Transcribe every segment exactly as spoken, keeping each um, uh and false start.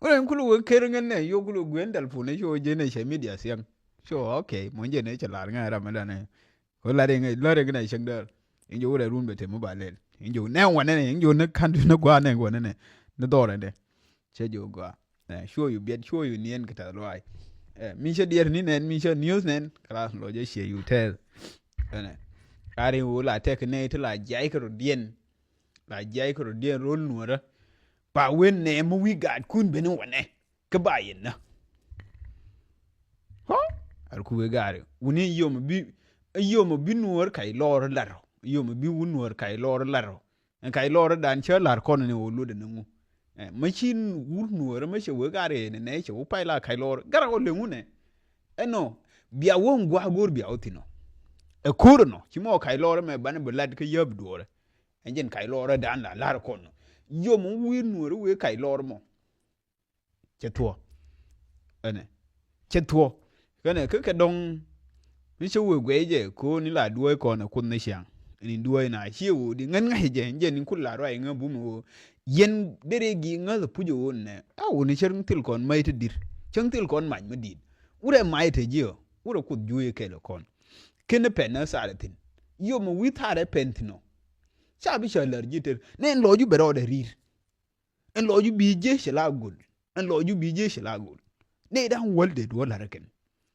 Wä nɛ kul wä ker ŋän nɛ yo kul wä guɛn dal pun nɛ co jɛ nɛ cɛ media siɛŋ. Co okay mɔ jɛ nɛ cɛ lar ŋɛ ram mɛ danɛ. Ko lar ŋɛ lar ŋɛ nɛ cɛŋ däär. In jɛ wä rɛ run bɛ te mɛ ba lɛl in jɛ wä nɛ wanɛ nɛ in jɛ wä nɛ kan du nɛ gua nɛ wanɛ nɛ nɛ dhɔrɛ nɛ. Cɛ jɛ wä gua. Cuɔ yu biɛt cuɔ yu niɛn kɛ tɛth luay. Mi cɛ diɛr ni nɛn mi cɛ news nɛn kɛ la lɔ jɛ ciɛ yu tɛth. Ɛnɛ kari wä la tɛk nɛ ti la jiay kɛ rɔ diɛn. La jiay kɛ rɔ diɛn rol nuɔrä. Pa wen nɛ mɛ wi̱i̱ gaat kun ben wanɛ kä ba yɛn nä. Hɔ ar ku wee gaari wuni yom bi yom bi nuɔr kay lɔr lar yom bi wun nuɔr kay lɔr lar. Ɛn kay lɔr dan cä lar kɔn ni wä luɔt ni ŋu. Mɛ cin wur nuɔr mɛ cɛ wee gaari ni nɛ cɛ wä pay la kay lɔr gar kɔ leŋu nɛ. Ɛnɔ bia wä ŋua̱ go̱r bia wä thin ɔ. Ɛ ko̱r nɔ ci mɔ kay lɔr mɛ banɛ bi lat kä yäp duɔrɛ. Ɛn jɛn kay lɔr dan la lar kɔn nɔ yom wur nuɔr wee kay lɔr mɔ. Cɛ thuɔ ɛnɛ cɛ thuɔ kɛnɛ kä kɛ dɔŋ. Ni cɛ wee guɛy jɛ ko̱ ni la duɔ̱ɔ̱c kɔn ɛ kuoth ni ciaŋ. Ni duɔ̱ɔ̱c na ciɛ woo di ŋän ŋa̱c jɛ jɛ ni kul la ruac ŋä bum woo. Yɛn dee rɛ gi ŋäth puc woo nɛ a woo ni cɛ riŋ thil kɔn mac ti dir cäŋ thil kɔn mac mi di̱i̱t. Wurɛ mac te jiɛ wurɛ kuoth juuc kɛl kɔn. Ken pɛn na thaarɛ thin yom wi̱i̱ thaarɛ pɛn thin ɔ. Ca bi cä lär ji̱ ter nɛ ɛn lɔc ju bɛ rɔɔdɛ ri̱i̱r. Ɛn lɔc ju bi jiec cɛ la gol ɛn lɔc ju bi jiec cɛ la gol. Nɛ da̱ŋ wäl det wä la̱r kɛn.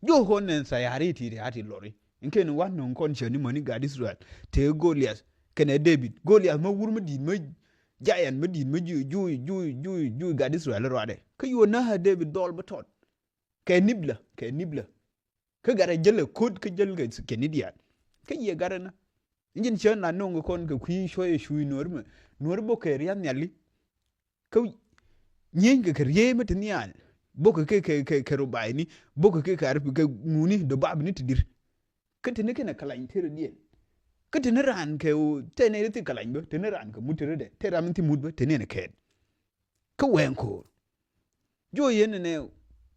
Jok kɔn nɛn thayari ti ri ati lɔri in ken wan nöŋ kɔn cäni mäni gat Israel. Te Goliath kɛnɛ David Goliath mä wur mä di̱i̱t mä giant mä di̱i̱t mä ju ju ju ju ju gat Israel ruadɛ kä yuɔ nähä David dhɔl bä tɔt. Kɛ nibla kɛ nibla. Kä gatdɛ jäl ɛ ko̱t kä jäl kɛ kɛ nidiaal. Kä yiɛ gatdɛ na. Injin cä na no̱ŋ kɛ kɔn kɛ kui̱ cuɔy ɛ cuuc nuɔ̱r mɛ nuɔ̱r bok kɛ riath nhiali. Kä nyieeny kɛ kɛ riey mɛ ti nhial bok kɛ kɛ kɛ kɛ rubaini bok kɛ kɛ kɛ arpi kɛ ŋuni dɔ bab ni ti dir. Kä tini kɛn ɛ kɛ lany tërɛ diɛn. Kä tini raan kɛ tɛ nɛ ri thi kɛ lany bä tini raan kɛ mut tërɛ dɛ tɛ ram in thi mut bä tini ɛn kɛɛt. Kä wɛɛŋ ko̱o̱r. Juɔ yɛn nɛ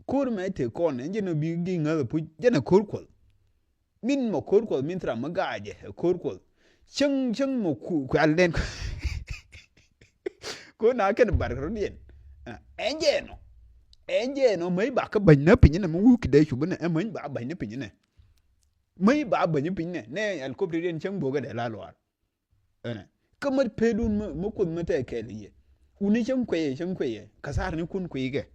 ko̱r mɛ tëë kɔn ɛn jɛn ɔ bi gi ŋäth ɛ puc jɛn ɛ ko̱r kuɔth. Min mɔ ko̱r kuɔth min thira mɛ gaacɛ ɛ ko̱r kuɔth. Cäŋ cäŋ mɔ kual nɛn ko̱r na kɛn bar rɔ diɛn. Ɛn jɛ nɔ ɛn jɛ nɔ mäc ba kä bäny nä piny nɛ mɛ wuk kidɛ cup nɛ ɛ mäc ba bäny nä piny nɛ. Mäc ba bäny nä piny nɛ nɛ ɛl kop ri diɛn cäŋ bokɛ dɛ la luaar. Ɛnɛ kä mät pedun mä kuoth mä tɛ kɛɛl yɛ. Wuni cäŋ kueyɛ cäŋ kueyɛ kä thar ni kun kuey kɛ.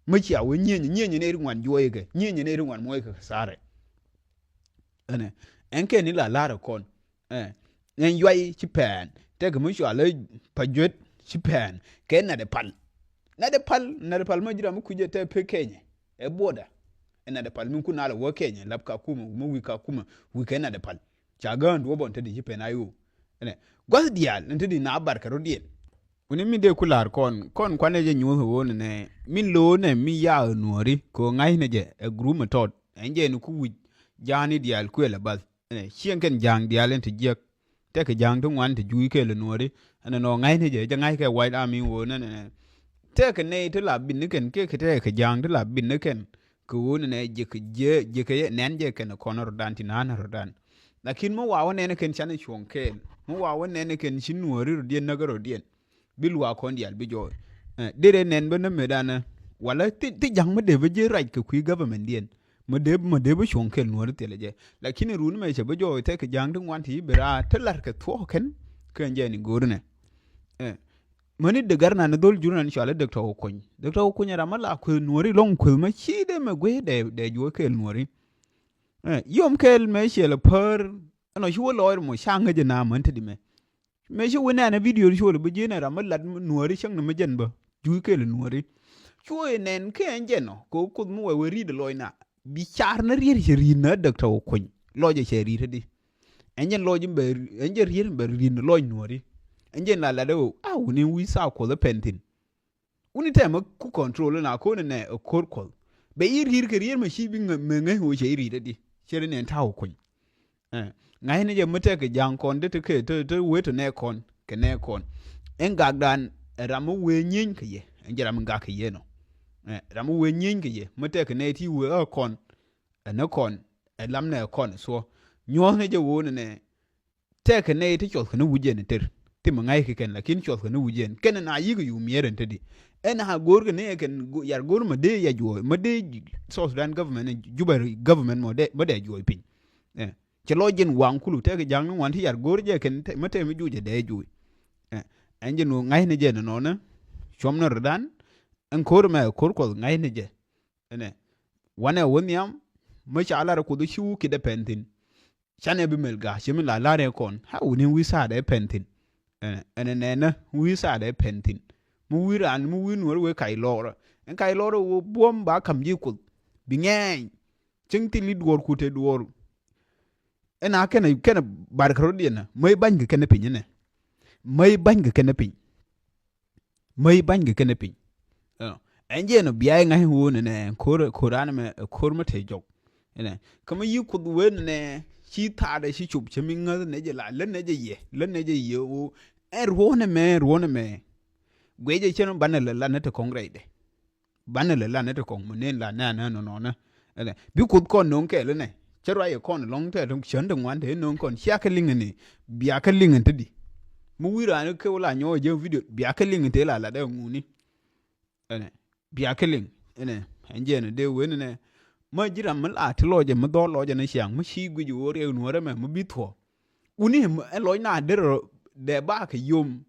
Mä cia wee nyieny nyieny ni ri ŋuan juɔy kɛ nyieny ni ri ŋuan muɔy kɛ kä thar. Ɛnɛ ɛn kɛ ni la lar kɔn. Ɛn yuay ci pɛɛn tɛk mä cua lä pa juet ci pɛɛn kɛ nat ɛ pal. Nat ɛ pal nat ɛ pal mä ji̱ ram mi kui̱cɛ tɛ pek kɛnyɛ ɛ buɔda. Ɛ nat ɛ pal mi kun alɛ wä kɛnyɛ lap ka kumɛ mä wi̱i̱ ka kumɛ wi̱i̱ kɛ nat ɛ pal. Ca gään duɔ̱ɔ̱p ɔn te di ci pɛn a iwu. Ɛnɛ gua̱th diaal ɛn te di na bar kɛ rɔ diɛn. Wuni mi dee ku la̱r kɔn kɔn kuanɛ jɛ nyuuth ɣöö nɛ min lo̱o̱ nɛ mi yaak nuɔ̱ɔ̱ri kɛ ɣöö ŋa̱cnɛ jɛ ɛ gurup mi tɔt ɛn jɛ ni ku wi̱c ja̱a̱ni diaal kuël ɛ bath. Ɛnɛ cieŋ kɛn ja̱a̱ŋ diaal ɛn te jiäk. Tɛkɛ ja̱a̱ŋ ti ŋuan te juuc kɛɛl ɛ nuɔ̱ɔ̱ri ɛn ɛnɔ ŋa̱cnɛ jɛ jɛ ŋa̱c kɛ wac am in ɣöö nɛ nɛ. Tɛkɛ nɛy ti la bin ni kɛn kɛ kɛ tɛkɛ ja̱a̱ŋ ti la bin ni kɛn. Kɛ ɣöö nɛnɛ ji̱ kɛ ji̱ kɛ nɛn jɛ kɛn kɔn rɔ̱dan ti naan rɔ̱dan. Lakin mi wa wä nɛn kɛn canɛ cuɔ̱ŋ kɛɛl mi wa wä nɛn kɛn ci nuɔ̱ɔ̱ri rɔ̱diɛn näk rɔ̱diɛn. Bi luaak kɔn diaal bi jɔɔc. Derɛ nɛn bä nä mëëdan ɛ wala ti ja̱ŋ mi dee bä ji̱ rac kɛ kui̱ government diɛn. Mi dee mi dee bä cuɔ̱ŋ kɛɛl nuɔ̱ɔ̱ri thilɛ jɛ. Lakin run mɛ cɛ bä jɔɔc tɛk kɛ ja̱ŋ ti ŋuan ti bi raar ti la̱r kɛ thuɔ̱k kɛn. Kɛn jɛ ni go̱o̱ri nɛ. Mäni dek gar nan dhol jur nan cɔal Doctor Okuny. Doctor Okuny ram mi la kueth nuɔri lɔŋ kueth mɛ ci dee mɛ guiy dee dee juɔ kɛɛl nuɔri. Yom kɛɛl mɛ ciɛl pär ɛnɔ ci wä lɔɔr mɔ ca ŋäc na män te di mɛ. Mɛ ci wä nɛn video ci wä lɛ bi ji̱n ram mi lat nuɔri cäŋ ni mi jɛn bä juɔ kɛɛl nuɔri. Ci wä nɛn kɛ ɛn jɛn ɔ kɛ wä kuoth mi wɛ wä ri̱t lɔc na bi car ni riet ci ri̱t na Doctor Okuny lɔc cɛ ri̱t di. Ɛn jɛn lɔc in bɛ ɛn jɛn riet in bɛ riet ni lɔc nuɔri. Ɛn jɛn la lat ɛ ɣöö a wuni wi̱i̱ thaa kuɔth ɛ pɛn thi̱n. Wuni tɛmɛ ku control na ko̱n nɛ ɛ ko̱r kuɔth. Bɛ i̱ riet kɛ riet mɛ ci bi mɛ ŋäc ɣöö cɛ i̱ riet ɛ di cɛ ri nɛn ta̱a̱ wä kuny. Ŋa̱cni jɛ mi tɛk kɛ ja̱a̱ŋ kɔn ti ti kɛ ti ti wet ti nɛ kɔn kɛ nɛ kɔn. Ɛn gakdan ɛ ram mi wee nyieny kɛ yɛ ɛn jɛ ram mi gak kɛ yɛ nɔ. Ram mi wee nyieny kɛ yɛ mi tɛk kɛ nɛ ti wee ɛ kɔn. Ɛn ɛ kɔn ɛ lam nɛ ɛ kɔn ɛ thuɔ nyuɔ̱thni jɛ wo̱o̱n ɛnɛ. Tɛkɛ nɛy ti cuɔth kɛn wi̱c jɛ ni ter. Thimɛ ŋa̱ckɛ kɛn, lakin cuɔthkɛ ni wi̱c ɛn. Kɛn na yikɛ yum yɛr ɛn te di. Ɛn a go̱o̱rkɛ ni ɛ kɛn go-, yar go̱o̱r ma dee ya juɔɔy, ma dee South Sudan government, Juba government mɔ dee, ma dee juɔɔy piny. Ɛ. Cɛ lɔc jɛn waŋ kulu tekɛ ja̱ŋ ni ŋuan ti yar go̱o̱r jɛ kɛn te, ma te mi juuc ɛ dee juuc. Ɛ. Ɛn jɛn ŋa̱cni jɛ nɔnɔnɛ. Cuɔmnɛ rɔ̱dan. Ɛn ko̱r mɛ ko̱r Kuɔth ŋa̱cni jɛ. Ɛnɛ. Wanɛ wä nhiam, mä ca lar Kuoth ci wä kidɛ pɛn thi̱n. Canɛ bi mel ga̱a̱c, ci mi la lar ɛ kɔn. Ha wuni wi̱i̱ saadɛ pɛn thi̱n. Ɛnɛ, ɛnɛ nɛnä, wi̱i̱ saadɛ pɛn thi̱n. Mi wi̱i̱ raan, mi wi̱i̱ nuɔr wee kac lɔɔrä. Ɛn kac lɔɔrä wä buɔ̱m ba ka̱m ji̱ Kuoth. Bi ŋɛɛny. Cieŋ thil i̱ duɔɔr kut ɛ duɔɔr. Ɛn a kɛnɛ, kɛnɛ bar kɛ rɔ̱diɛn ɛ. Mäc banykɛ kɛnɛ piny ɛnɛ. Mäc banykɛ kɛnɛ piny. Mäc banykɛ kɛnɛ piny. Ɛ, ɛn jɛ nɔ bia i̱ ŋa̱c ɣöö nɛnɛ ko̱r, ko̱r an mɛ, ko̱r mɛ te jɔk. Ɛnɛ. Kä mɛ yi Kuoth wen nɛ ci thaadɛ ci cop cɛ mi ŋäth nɛ jɛ la, lät nɛ jɛ yɛ, lät nɛ jɛ yɛ ɣöö. Ɛn ruɔ̱n ɛmɛ, ruɔ̱n ɛmɛ. Guiɛ jɛ cɛn banɛ lɛ la nɛ te kɔŋ rɛydɛ. Banɛ lɛ la nɛ te kɔŋ mɛ nen la nɛ anɛ nɔnɔnɛ. Ɛnɛ. Bi Kuoth kɔn no̱o̱ŋ kɛɛl ɛnɛ. Cä ruac ɛ kɔn ɛlɔ̱ŋ tɛ cän te ŋuan te no̱o̱ŋ kɔn. Cia kɛ liŋ ɛni. Bia kɛ liŋ ɛn te di. Mi wi̱i̱ raan kɛ wä la nyɔɔk jɛ video. Bia kɛ liŋ ɛn te la la dɛ ŋuni. Ɛnɛ. Bia kɛ liŋ. Ɛnɛ. Ɛn jɛ ɛnɛ dee wen ɛnɛ. Ma ji̱ ram mi la ti lɔcɛ mi dhɔl lɔcɛ ni ciaŋ. Mi ci guic ɣöö riɛk nuɔ̱ɔ̱rɛ mɛ mi bi thuɔ̱ɔ̱. Wuni ɛn lɔc na der rɔ dee bakɛ yom.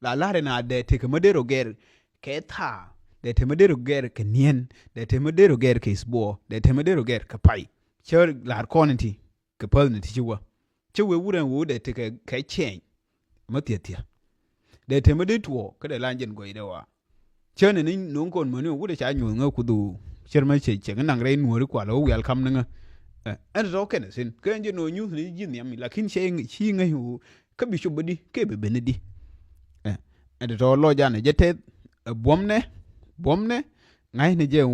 La la̱rɛ na dee tekɛ mä der rɔ gɛr kɛ thaa. Dee tekɛ mä der rɔ gɛr kɛ niɛn. Dee tekɛ mä der rɔ gɛr kɛ isbuɔ. Dee tekɛ mä der rɔ gɛr kɛ pay. Cä la̱r kɔn ti kɛ päth ni ti ci wä. Cä wee wurɛn wee wä dee tekɛ kɛ ciɛny. Mä thia̱thia̱. Dee tekɛ mä der tuɔɔ kä dee lan jɛn guɔy dee wa. Cä ni ni no̱o̱ŋ kɔn mäni wut ca nyuɔ̱th ŋä kudhu. Cär mä cɛ cɛ ŋä naŋ rɛy nuɔ̱ɔ̱ri kual wä wial kam ni ŋä. Ɛ, ɛn tɔ̱ kɛn thin kɛ ɛn jɛ no̱o̱ŋ nyuth ni ji̱ nhiam mi lakin cɛ ci ŋäc wä. Kä bi cop bä di kɛ bi ben di. Ɛ, ɛn tɔ̱ lɔc an jɛ tɛth. Ɛ, buɔ̱mnɛ, buɔ̱mnɛ. Ŋa̱cnɛ jɛ